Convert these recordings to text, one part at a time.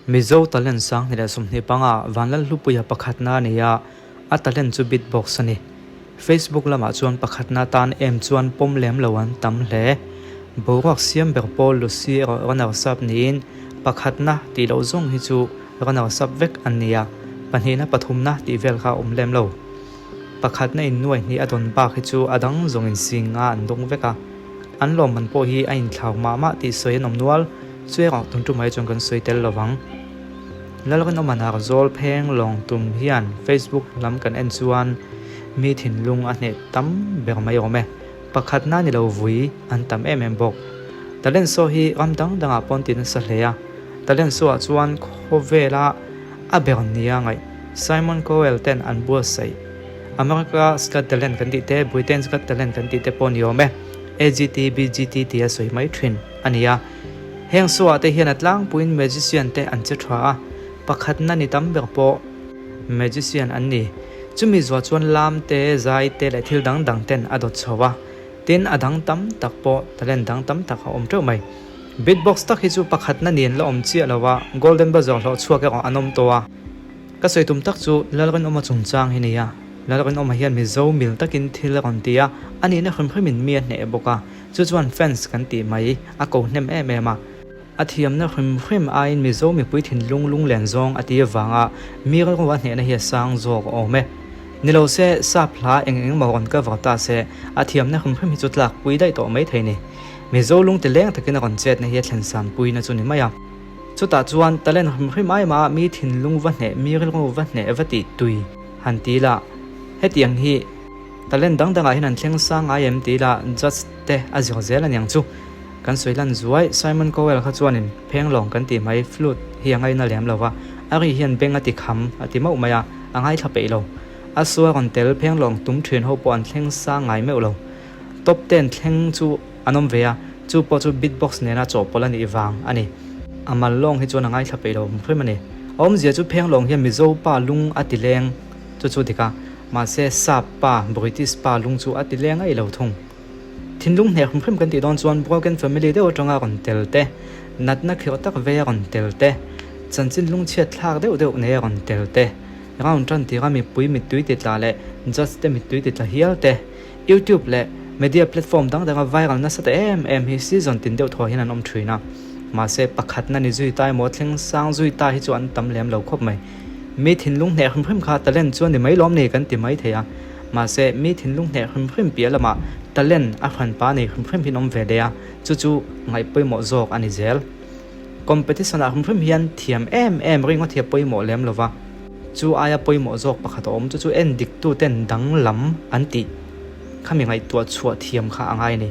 Mizo talent 2025 Vanlalhlupuia pakhatna a ni a, a talent chu beatbox a ni. Facebook lamah chuan pakhatna tan em chuan pawm lem lo an tam hle. Boruak siam ber pawl Lucy erawh runner sub niin pakhatna tih loh zawng hi chu runner sub vek an ni a, pahnihna pathumna tih vel kha a awm lem lo. Pakhatna in nuai hnih a dawn bak hi chu a dang zawngin sing nga an dawng vek a, an lawmman pawh hi a inthlau mah mah tih sawi an awm nual, chu erawh tun tum mai chuan kan sawi tel lo vang. Lalrinawma Narzawl pheng lawng tum hian Facebook lam kan en chuan mi thinlung a hneh tam ber mai awm e, pakhatna ni lo vui an tam em em bawk. Talent show hi ram dang dangah pawn ti nasa hle a, talent show ah chuan khawvela A ber nia ngaih Simon Cowell ten an buatsaih America's Got Talent kan tih te, Britain's Got Talent kan tih te pawh ni awm e. AGT, BGT tia sawi mai thin a ni a. Heng show-ah te hian a tlangpuiin magician te an che tha a, pakhatna ni tam ber pawh magician an ni. Chumi zuah chuan lam te, zai te leh thil dang dang ten a dawt chho a. Tin, a dang tam tak pawh talent dang tam tak a awm teuh mai. Beatbox tak hi chu pakhatna nen la awm chiah lo a, Golden Buzzer hlawh chhuak erawh an awm tawh a. Ka sawi tum tak chu Lalrinawma chungchang hi nia. Lalrinawma hian Mizo mil takin thil a rawn ti a, a nihna hrim hrimin mi a hneh bawk a, chu chuan fans kan tih mai a ko hnem em em a. A thiamna hrim hrim aiin Mizo mipui thinlung lunglen zawng a ti avanga mi rilru a hnehna hi a sang zawk awm e. Ni lo se, sap hla eng eng emaw rawn cover ta se, a thiamna hrim hrim hi chu tlak pui daih tawh mai thei ni. Mizo lungti leng takin a rawn chetna hi a thlen san puina chu ni mai a. Chutah chuan talent hrim hrim ai mah mi thinlung va hneh, mi rilru va hneh va tih tui han ti la, hetiang hi talent dang dangah hian an thleng sang ngai em ti la judge te a zir zel aniang chu. Kan sawi lan zuai, Simon Cowell kha chuanin phenglawng kan tih mai flute hi a ngaina lem lo va, a ri hian beng a ti kham a ti mauh mai a, a ngaithla peih lo. A sua rawn tel phenglawng tum thin ho pawh an thleng sang ngai meuh lo. Top ten thleng chu an awm ve a, chu pawh chu beatbox nena chawhpawlh a nih vang a ni. A mal lawng hi chuan a ngaithla peih lo hrim a ni. A awmzia chu phenglawng hian Mizo pa lung a ti leng chu chu dik a, mahse Sap pa, British pa lung chu a ti leng aih lo thung. Thinlung hneh hrim hrim kan tih dawn chuan broken family deuh atanga rawn tel te, natna khirh tak vei a rawn tel te, chanchin lungchhiat thlak deuh deuh nei a rawn tel te, round tan tira mipui mittui ti tla leh judge te mittui ti tla hial te, YouTube leh media platform dang danga viral nasa ta em em hi season tin deuh thaw hian an awm thin a. Mahse pakhatna ni zui ta emaw thleng sang zui ta hi chu an tam lem lo khawp mai. Mi thinlung hneh hrim hrim kha talent chu a ni mai lawm ni kan ti mai thei a. Mahse, mi thinlung hneh hrim hrim piah lamah talent a hranpa nei hrim hrim hian awm ve leh a, chu chu ngaih pawimawh zawk a ni zel. Competition ah hrim hrim hian thiam em em ringawt hi a pawimawh lem lo va, chu aia pawimawh zawk pakhat a awm, chu chu en dik tu ten danglam an tih kha mi ngaihtuah chhuah thiam kha a ngai a ni.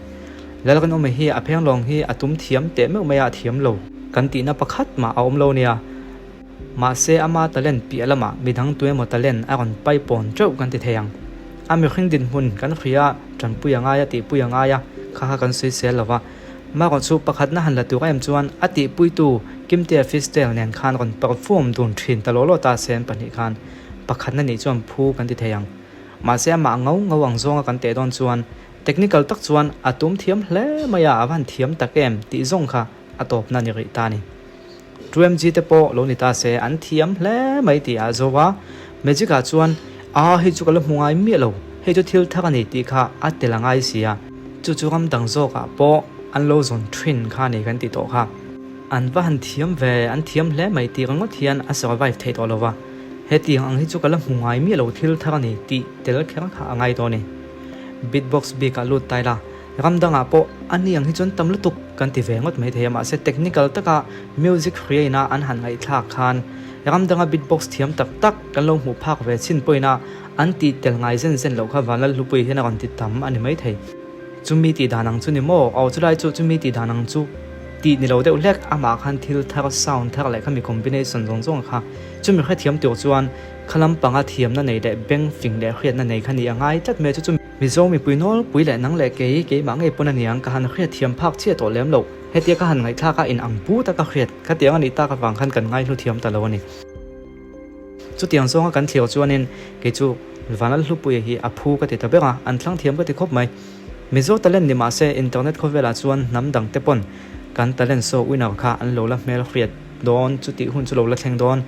Lalrinawma hi a phenglawng hi a tum thiam teh meuh mai a, a thiam lo kan tihna pakhat mah a awm lo nia. Mahse ama talent piah lamah midang tuemaw talent a rawn pai pawn teuh kan ti thei ang. A mihring dinhmun kan hria a, tanpui a ngai a, tihpui a ngai a, kha kha kan sawisel lo va. Marawh chu pakhatna han la tur em chuan a tihpuitu Kimtea Fistel nen khan rawn perform dun thin ta law law ta se an pahnih khan pakhatna nih chuan phu kan ti thei ang. Mahse amah ngau ngau ang zawnga kan teh dawn chuan technical tak chuan a tum thiam hle mai a, a van thiam tak em tih zawng kha a tawpna ni rih ta a ni. 2MG te pawh lo ni ta se an thiam hle mai tih a zo a, Magic ah chuan a hei chu ka la hmu ngai miah lo, hei chu thil thar a ni tih kha a tel a ngai si a, chu chu ram dang zawk ah pawh an lo zawn thin kha a ni kan tih tawh kha. An va han thiam ve, an thiam hle mai tih ringawt hian a survive thei tawh lo va, hetiang ang hi chu ka la hmu ngai miah lo thil thar a ni tih tel kher kha a ngai tawh a ni. Beatbox bik ah lut ta ila. Ram dangah pawh a ni ang hi chuan tam lutuk kan ti ve ngawt mai thei a, mahse technical taka music hriaina an han ngaihthlak khan ram danga beatbox thiam tak tak kan lo hmuh phak ve chin pawhin a an tih tel ngai zen zen loh kha Vanlalhlupui hian a rawn ti tam a ni mai thei. Chumi tih dan ang chu ni maw? Aw chulai chu chumi tih dan ang chu tih ni lo deuh hlek, amah khan thil thar sound thar leh khami combination zawng zawng kha chumi hrethiam tur chuan kha lampanga thiamna nei leh beng fing leh hriatna nei kha ni a ngai tlat mai a chu chu Mizo mipui nawlpui leh nang leh kei, keimah ngei pawn a niang, ka han hriat thiam phak chiah tawh lem lo. Hetia ka han ngaihthlak a in ang pu taka hriat, khatiang a nih tak avang khan kan ngaihlu thiam ta lo a ni. Chutiang zawnga kan thlir chuanin kei chu Vanlalhlupuia hi a phu ka ti ta ber a, an thlang thiam ka ti khawp mai. Mizo talent ni mahse internet khawvelah chuan hnam dangte pawn kan talent show winner kha an lo la hmel hriat. dawn, chutih hun chu lo la thleng dawn.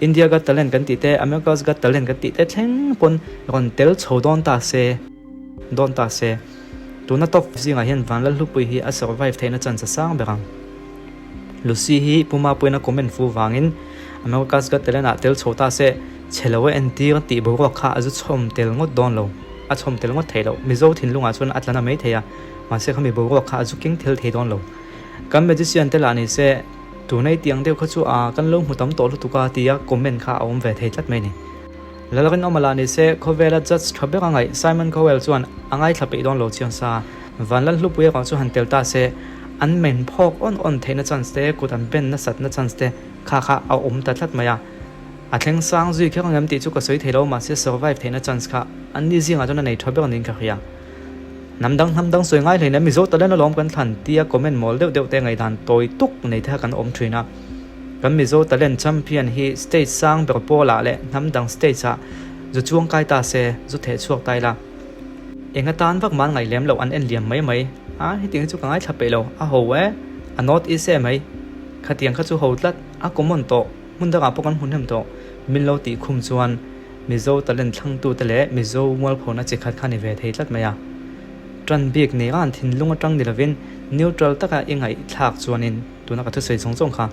India Got Talent kan tih te, America's Got Talent kan tih te thleng pawn rawn tel chho dawn ta se, dawn ta se. Tuna top zingah hian Vanlalhlupui hi a survive theihna chance a sang ber ang. Lucy hi Pu Mapuiina comment fu vangin America's Got Talent ah tel chho ta se, chhe lo a entir tih boruak kha a zu chhawm tel ngawt dawn lo, a chhawm tel ngawt thei lo. Mizo thinlungah chuan a tla na mai thei a, mahse khami boruak kha a zu keng thel thei dawn lo. Kan magician te lah ni se, tunei tiang deuh kha chu a kan lo hmu tam tawh lutuk a tia comment kha a awm ve thei tlat mai ni. Lalrinawma lah ni se, khawvela judge tha ber a ngaih Simon Cowell chuan a ngaithla peih dawn lo chiang sa. Vanlalhlupui erawh chu han tel ta se, an men phawk awn awn theihna chance te, kut an ben nasatna chance te kha kha a awm ta tlat mai a. A thleng sang zui kher ang em tih chu ka sawi thei lo, mahse survive theihna chance kha anni zingah chuan a nei tha ber niin ka hria. Hnam dang hnam dang sawi ngai hleinem Mizo talent alawm kan thlan tia comment mawl deuh deuh te ngaihdan tawi tuk nei te kha kan awm thin a. Kan Mizo talent champion hi stage sang ber pawlah leh hnam dang stage ah zu chuang kai ta se, zu theh chhuak ta ila. Eng atan vak man ngaih lem loh an en liam mai mai a, hetiang hi chu ka ngaithla peih lo, a ho e, a north east e mai, khatiang kha chu ho tlat, a common tawh, hmun dangah pawh kan hmu hnem tawh, min lo tih khum chuan Mizo talent thlangtute leh Mizo mualphona chi khat kha ni ve thei tlat mai a. Tan bik nei an thinlung atang ni lovin neutral taka i ngaihthlak chuanin tuna ka thusawi zawng zawng kha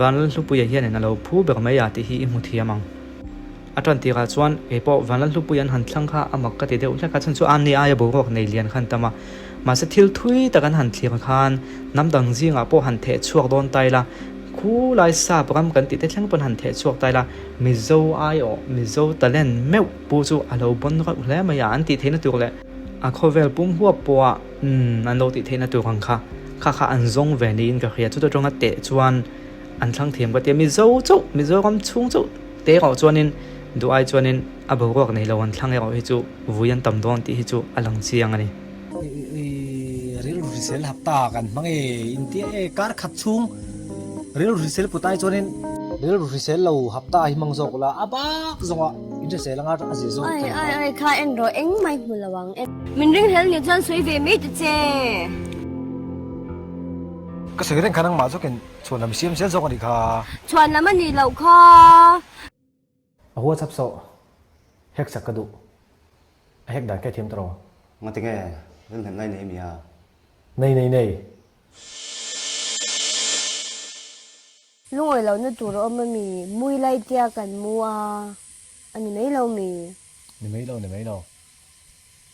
Vanlalhlupuia hianin a lo phu ber mai a tih hi i hmu thiam ang. A tan tirah chuan kei pawh Vanlalhlupuia an han thlang kha a mak ka ti deuh hlek a, chhan chu Anni aia boruak nei lian khan tam a. Mahse thil thui tak an han thlir khan hnam dang zingah pawh han theh chhuak dawn ta ila, khulai sap ram kan tih te thleng pawn han theh chhuak ta ila, Mizo aiawh, Mizo talent meuh pu chu a lo bawn reuh hle mai a, an tih theihna tur leh a khawvel pum huap pawha umm an lo tih theihna tur ang kha kha kha an zawng ve niin ka hria. Chuta tawnga teh chuan an thlang thiam ka ti a, Mizo chauh, Mizoram chhung chauh te erawh chuanin duh ai chuanin a boruak nei lo an thlang erawh hi chu vui an tam dawn tih hi chu a lang chiang a ni. Rilru hrisel hapta kan hmang e intia e kar khat chhung rilru hrisel put ai chuanin rilru hrisel lo hapta hi hmang zawk ula a bak zawnga in hrisel anga a zir zawk Ai ai ai kha en rawh engmah i hmu lo ang e. Min ringhlel nih chuan sawi ve mai ta che. Ka sawi reng kha nangmah zawkin chhuanlam i siam zel zawk a nih kha. Chhuanlam a nih loh kha. A WhatsApp saw hack sak ka duh. A hack dan kha i thiam tawh lo. Ngati nge rilhnem lai nei mi a? Nei nei nei. Lungawi lohna tur a awm a mi? Mui lai tia kan mu a, a ni mai lo mi? Ni mai lo, ni mai lo.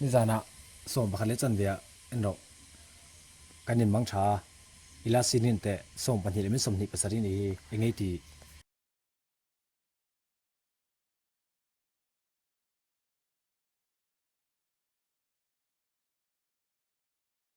Nizanah 11 leh chanve ah en rawh. Kan inmang tha a, i last scene in teh 12 leh min 27 nih hi engei tih?